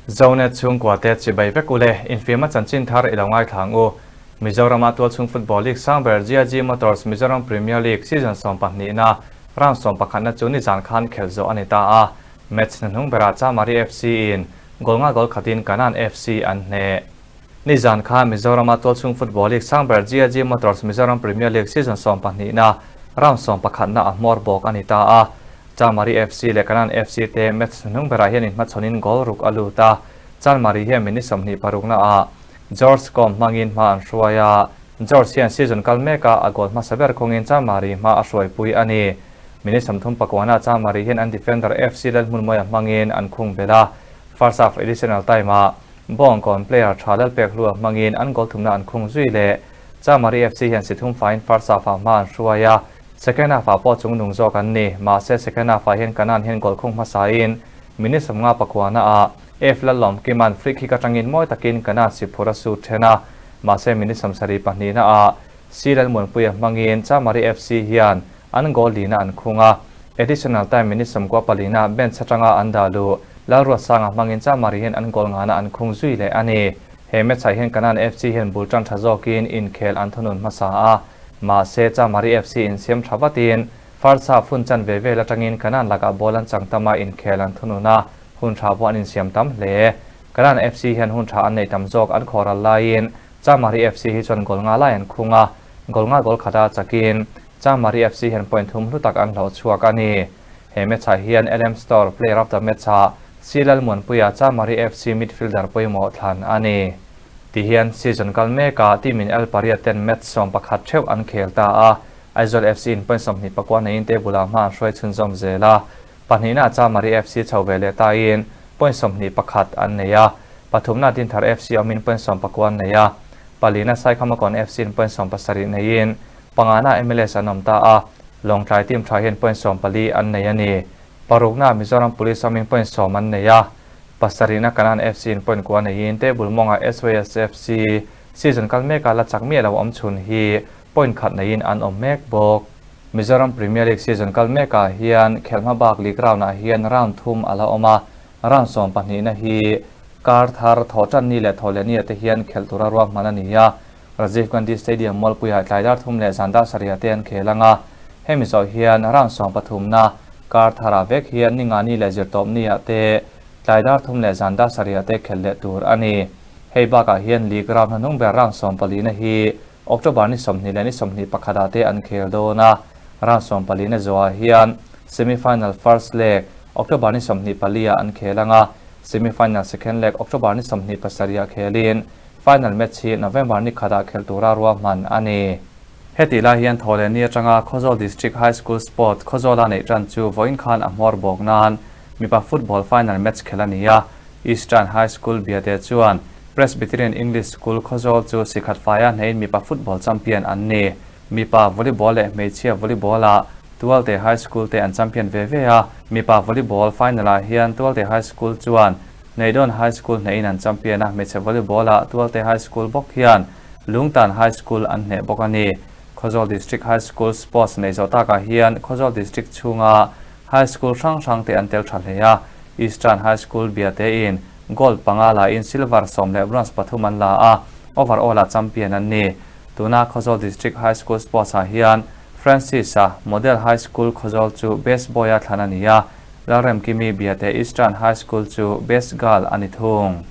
Zonet chhungkua te chibai vek ule, infiamna chanchin thar i lo ngaithla ang u. Mizorama tualchhung football league sang ber GIG Motors Mizoram Premier League season sawmpahnihna round sawmpakhatna chu nizan khan khelh zawh a ni ta a. Match hnuhnung berah Chamari FC in goal nga goal khatin Kanan FC an hneh. Nizan khan Mizorama tualchhung football league sang ber GIG Motors Mizoram Premier League season sawmpahnihna round sawmpakhatna a hmawr bawk a ni ta a. Chamari FC leh Kanan FC te match hnuhnung berah hian inhmachhawnin goal ruk a lut a. Chanmari hian minute 26 naah George Kom hmangin hma an hruai a. George hian season kal mekah a goal hmasa ber kawngin Chamari hma a hruaipui a ni. Minute 34 ah Chamari hian an defender FC Lalhmunmawia hmangin an khung belh a. First half additional time ah Bawngkawn player tha Lalpek Hlua hmangin an goal thumna an khung zui leh. Chamari FC hian si thum faiin first half ah hma an hruai a, second half ah pawh chung nung zawk an ni. Mahse second half ah hian Kanan hian goal khung hmasain minute 59 ah F Lallawmkima'n free kick atangin mawi takin Kanan si phur a sut then a, mahse minute 72 ah C Lalmuanpuia hmangin Chamari FC hian an goal lina an khung a, additional time minute 94 ah bench atanga an dah luh Lalruatsanga hmangin Chamari hian an goal ngana an khung zui leh a ni. He match ah hian Kanan FC hian bul tan tha zawkin inkhel an thunun hmasa a, mahse Chamari FC insiam tha vatin first half hun chan ve vel atangin Kanan lakah ball an chang tam a, inkhel an thunun a, hun tha pawh an insiam tam hle. Kanan FC hian hun tha an nei tam zawk an khawhral laiin Chamari FC hi chuan goal nga lai an khung a, goal nga goal khata chakin Chamari FC hian point thum hlu tak an hlawh chhuak a ni. He match ah hian LM Store Player of the Match ah C Lalmuanpuia Chamari FC midfielder pawimawh thlan a ni. Tihian season kal mekah team in L pariat ten match 11 theuh an khel ta a, Aizawl FC in point 29 neiin table ah hma an hruai chhunzawm zel a, pahnihna Chamari FC chho ve leh tain point 21 an nei a, pathumna Dinthar FC awmin point 19 an nei a, palina Saikhamakawn FC in point 17 neiin pangana MLS an awm ta a, Lawngtlai team tha hian point 14 an nei a ni. Parukna Mizoram Police awmin point 10 an nei a, pasarihna Kanan FC in point kua neiin table mawngah SYS FC season kal mekah la chak miah lo awm chhun hi point khat neiin an awm mek bawk. Mizoram Premier League season kal mekah hian khelhma bak league round ah hian round thum a la awm a, round 12 na hi kar thar thaw tan ni leh thaw leh ni te hian khelh tura ruahman a ni a. Rajiv Gandhi Stadium Mualpuiah tlaidar thum leh zandar sarih te an khel ang a, hemi zawh hian round 13 na kar tharah vek hian ni nga ni leh zirtawp ni ah te tlaidar thum leh zandar sarih te khel leh tur a ni. Hei bakah hian league round hnuhnung ber round 14 na hi October ni 20 leh ni 21 ah te an khel dawn a, round 14 na zawhah hian semi-final first leg October ni 24 ah an khel ang a, semi-final second leg October ni 27 ah khelin final match hi November ni khatah khel tura ruahman a ni. Heti lai hian thaw leh ni atanga Khawzawl District High School Sport Khawzawla neih tan chu vawiin khan a hmawr bawk nan mipa football final match khel a ni a. Eastern High School Biate chuan Presbyterian English School Khawzawl chu sikhat faia hneiin mipa football champion an ni. Mipa volleyball leh hmeichhia volleyball ah Tualte High School te an champion ve ve a. Mipa volleyball final ah hian Tualte High School chuan Neidon High School hneiin an champion a, hmeichhe volleyball ah Tualte High School bawk hian Lungtan High School an hneh bawk a ni. Khawzawl District High School Sports nei zawh takah hian Khawzawl District chhunga High School hrang hrang te an tel tha hle a. Eastern High School Biate in gold panga la in silver 10 leh bronze pathum an la a, overall ah champion an ni. Tuna Khawzawl District High School Sports ah hian Francis a Model High School Khawzawl chu best boy a thlan a ni a, Lalremkimi Biate Eastern High School chu best girl a ni thung.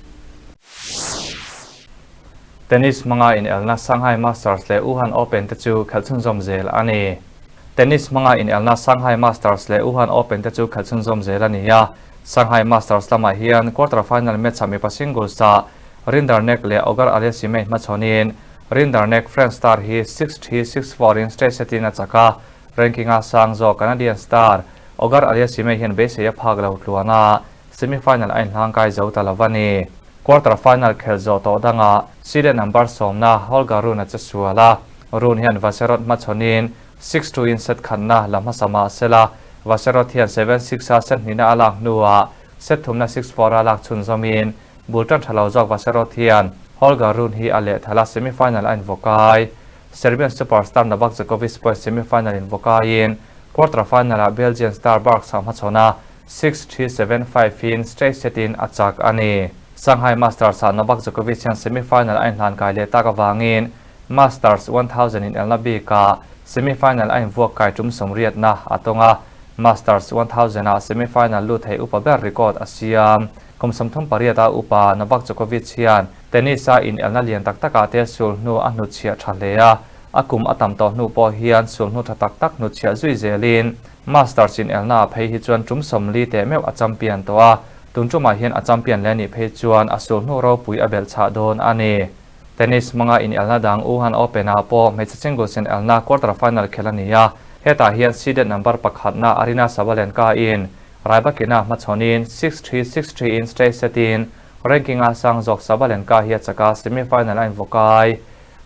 Tennis hmanga in elna Shanghai Masters leh Wuhan Open te chu khelh chhunzawm zel a ni. Tennis hmanga in elna Shanghai Masters leh Wuhan Open te chu khelh chhunzawm zel a ni a. Shanghai Masters lamah hian quarter final match ah mipa singles ah Rinderknech leh Auger Aliassime hmachhawnin Rinderknech French star hi 6-3, 6-4 in straight set in a chak a, ranking a sang zawk Canadian star Auger Aliassime hian beisei a phak lo tluan a, semi-final a inhlangkai zo ta lo a ni. Quarter final khel zawh tawh dangah seeded number 10 na Holger Rune a che sual a, Rune hian Vacherot hmachhawnin 6-2 in set khatna la hmasa mah sela, Vacherot hian 7-6 a set hnihna a lak hnuah set thumna 6-4 a lak chhunzawmin bul tan tha lo zawk Vacherot hian Holger Rune hi a leh thala semi-final a invokai. Serbian superstar Novak Djokovic pawhin semi-final invokaiin quarter final ah Belgian star Bergs a hmachhawn a, 6-3, 7-5 in straight set in a chak a ni. Shanghai Masters-ah Novak Djokovic hian semi-final a inhlan kai leh tak avangin Masters 1000 inelna bikah semi-final a invuak kai tum sawmriatna a tawng a, Masters 1000-ah semi-final lut thei upa ber record a siam. Kum 38 a upa Novak Djokovic hian tennis-a inelna lian tak takah te sulhnu a hnutchhiah tha hle a, a kum a tam tawh hnu pawh hian sulhnu tha tak tak hnutchhiah zui zelin Masters inelnaah phei hi chuan tum 40 teh meuh a champion tawh a, tun tumah hian a champion leh nih phei chuan a sulhnu ropui a belh chhah dawn a ni. Tennis hmanga inelna dang Wuhan Open-ah pawh hmeichhe singles inelna quarter final khelh a ni a, hetah hian seeded number pakhatna Aryna Sabalenka-in Rybakina hmachhawnin 6-3, 6-3 in straight set-in ranking-a sang zawk Sabalenka hi a chak a, semi-final a invukai.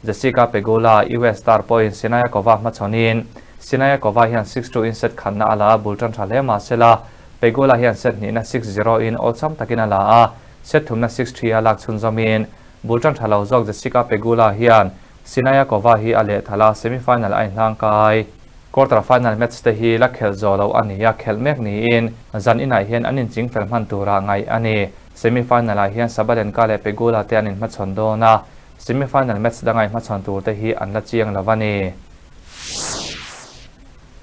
Jessica Pegula, US star pawhin Siniakova hmachhawnin Siniakova hian 6-2 in set khatna a la a, bul tan tha hle mahsela Pegula hian set hnihna 6-0 in awlsam takin a la a, set thumna 6-3 a lak chhunzawmin bul tan tha lo zawk Jessica Pegula hian Siniakova hi a lehthal a, semi-final a inhlang kai. Quarter final match te hi la khelh zawh loh a ni a, khelh mek niin zan inah hian an inching fel hman tura ngaih a ni. Semi final ah hian Sabalenka leh Pegula te an inhmachhawn dawn a, semi final match danga inhmachhawn tur te hi an la chiang lo a ni.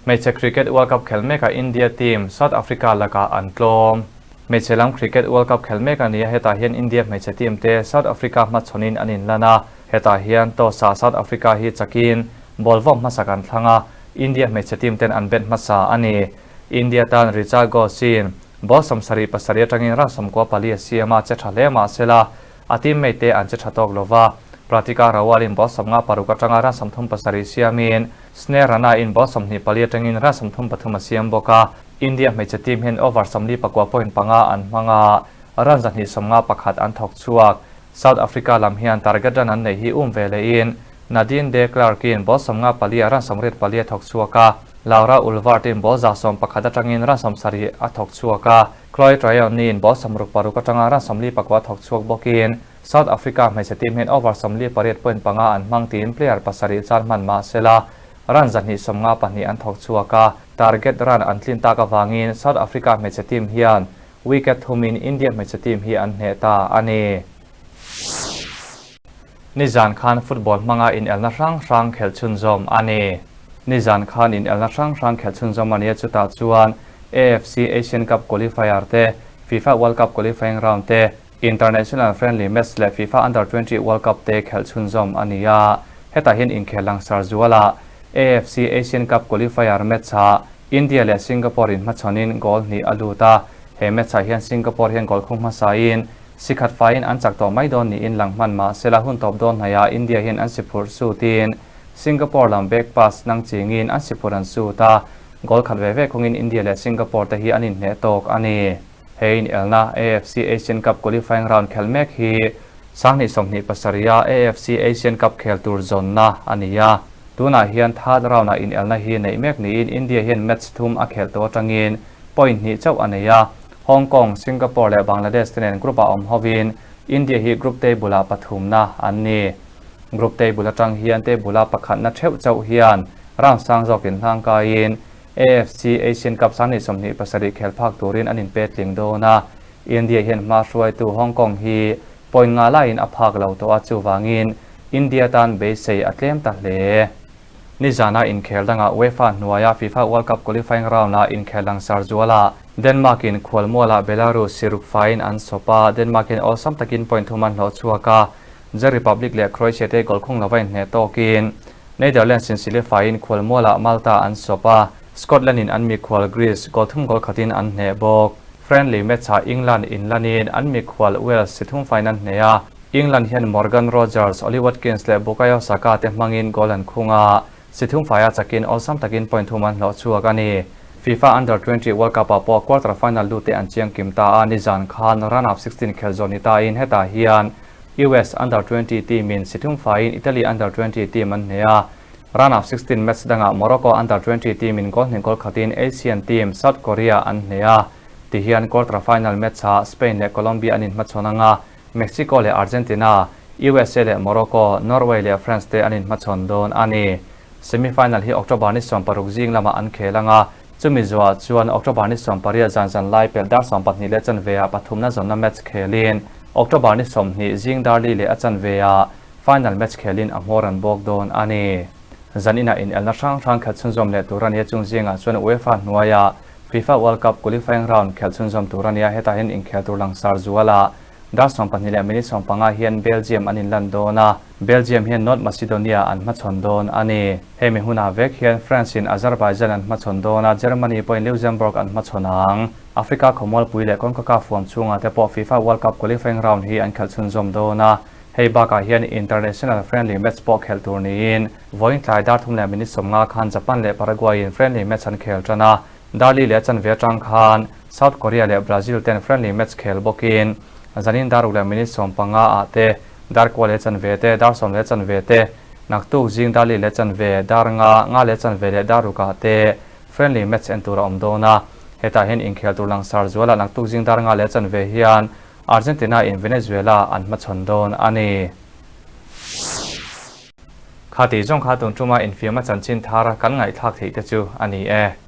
Hmeichhe Cricket World Cup khelh mekah India team South Africa lakah an tlawm. Hmeichhe lam Cricket World Cup khelh mek a ni a, hetah hian India hmeichhe team te South Africa hmachhawnin an inlan a, hetah hian toss-ah South Africa hi chakin ball vawm hmasa kan thlang a, India hmeichhe team ten an bet hmasa a ni. India tan Richa Ghosh-in ball 77 atangin run 94 a siam a, che tha hle mahsela a teammate te an che tha tawk lova, Pratika Rawal-in ball 56 atanga run 37 siamin Sneh Rana-in ball 24 atangin run 33 a siam bawk a. India hmeichhe team hian over 49.5 an hmang a, run 251 an thawk chhuak. South Africa lam hian target run an neih hi um ve lehin Nadine de Klerk-in ball 54 ah run 84 a thawk chhuak a, Laura Wolvaardt-in ball 111 atangin run 70 a thawk chhuak a, Chloe Tryon-in ball 66 atanga run 49 a thawk chhuak bawkin South Africa hmeichhe team hian over 48.5 an hmang tiin player pasarih chan hman mah sela run 252 an thawk chhuak a, target run an tlin tak avangin South Africa hmeichhe team hian wicket thumin India hmeichhe team hi an hneh ta a ni. Nizan khan football hmanga inelna hrang hrang khelh chhunzawm a ni. Nizan khan inelna hrang hrang khelh chhunzawm a ni a, chutah chuan AFC Asian Cup qualifier te, FIFA World Cup qualifying round te, International friendly match leh FIFA Under 20 World Cup te khelh chhunzawm a ni a, hetah hian inkhel langsar zualah AFC Asian Cup qualifier match-ah India leh Singapore inhmachhawnin goal hnih a lut a, he match-ah hian Singapore hian goal khung hmasain si khat faiin an chak tawh mai dawn niin lang hman mah sela hun tawp dawn hnaihah India hian an si phurh sutin Singapore lam back pass nang chingin an si phurh an sut a, goal khat ve ve khungin India leh Singapore te hi an inhneh tawk a ni. He inelna AFC Asian Cup qualifying round khelh mek hi 2027-a AFC Asian Cup khel tur zawnna a ni a. Tunah hian third round-ah inelna hi neih mek niin India hian match thum a khelh tawh atangin point hnih chauh a nei a. Hong Kong, Singapore leh Bangladesh te nen group-ah awm hovin India hi group table-ah pathumna an ni. Group table atang hian table-a pakhatna theuh chauh hian round sang zawkin hlangkaiin AFC Asian Cup 2027 khel phak turin an inpe tling dawn a, India hian hma hruaitu Hong Kong hi point nga laiin a phak lo tawh a, chuvangin India tan beisei a tlem ta hle. Nizana inkhel dangah UEFA hnuaia FIFA World Cup qualifying round-ah inkhel langsar zualah Denmark-in khualmualah Belarus siruk faiin an sawp a, Denmark-in awlsam takin point thum an hlawh chhuak a, Czech Republic leh Croatia te goal khung lova inhneh tawkin Netherlands in silifaiin khualmualah Malta an sawp a, Scotland in an mikhual Greece goal thum goal khatin an hneh bawk. Friendly match-ah England inlanin an mikhual Wales si thum faiin an hneh a, England hian Morgan Rogers, Ollie Watkins leh Bukayo Saka te hmangin goal an khung a, si thum faia chakin awlsam takin point thum an hlawh chhuak a ni. FIFA Under 20 World Cup-ah pawh quarter final lute an chiang kim ta a, nizan khan round of 16 khelh zawh ni tain hetah hian US Under 20 team in si thum faiin Italy Under 20 team an hneh a, round of 16 match dangah Morocco Under 20 team in goal hnih goal khatin Asian team South Korea an hneh a, tihian quarter final match ah Spain leh Colombia an inhmachhawn anga, Mexico leh Argentina, USA leh Morocco, Norway leh France te an inhmachhawn dawn a ni. Semi final hi October ni 16 zing lamah an khel anga, chumi zuah chuan October ni 18 zan zan lai pelh dar 12 leh chanve ah pathumna zawnna match khelin October ni 20 zing dar li leh a chanve ah final match khelin a hmawr an bawk dawn a ni. Zan inah inelna hrang hrang khelh chhunzawm leh tur a nia chung zingah chuan UEFA hnuaiah FIFA World Cup qualifying round khelh chhunzawm tur a nia hetah hian inkhel tur langsar zualah dar 12 leh minute 15 hian Belgium an inlan dawn a, Belgium hian North Macedonia an hmachhawn dawn a ni. Hemi hunah vek hian France in Azerbaijan an hmachhawn dawn a, Germany pawhin Luxembourg an hmachhawn ang. Africa khawmualpui leh CONCACAF huam chhungah te pawh FIFA World Cup qualifying round hi an khelh chhunzawm dawn a, hei bakah hian international friendly match pawh khelh tur niin vawiin tlai dar thum leh minute 50 khan Japan leh Paraguay in friendly match an khel tan a, dar li leh chanve atang khan South Korea leh Brazil ten friendly match khel bawkin zanin dar ruk leh minute 15 ah te dar kua leh chanve te, dar 10 leh chanve te, naktuk zing dar li leh chanve, dar nga, nga leh chanve leh dar rukah te friendly match en tur a awm dawn a. Hetah hian inkhel tur langsar zualah naktuk zing dar nga leh chanve hian Argentina in Venezuela an hmachhawn dawn a ni. Kha tih zawng kha tun tuma infiamna chanchin thar kan ngaihthlak theih te chu a ni e.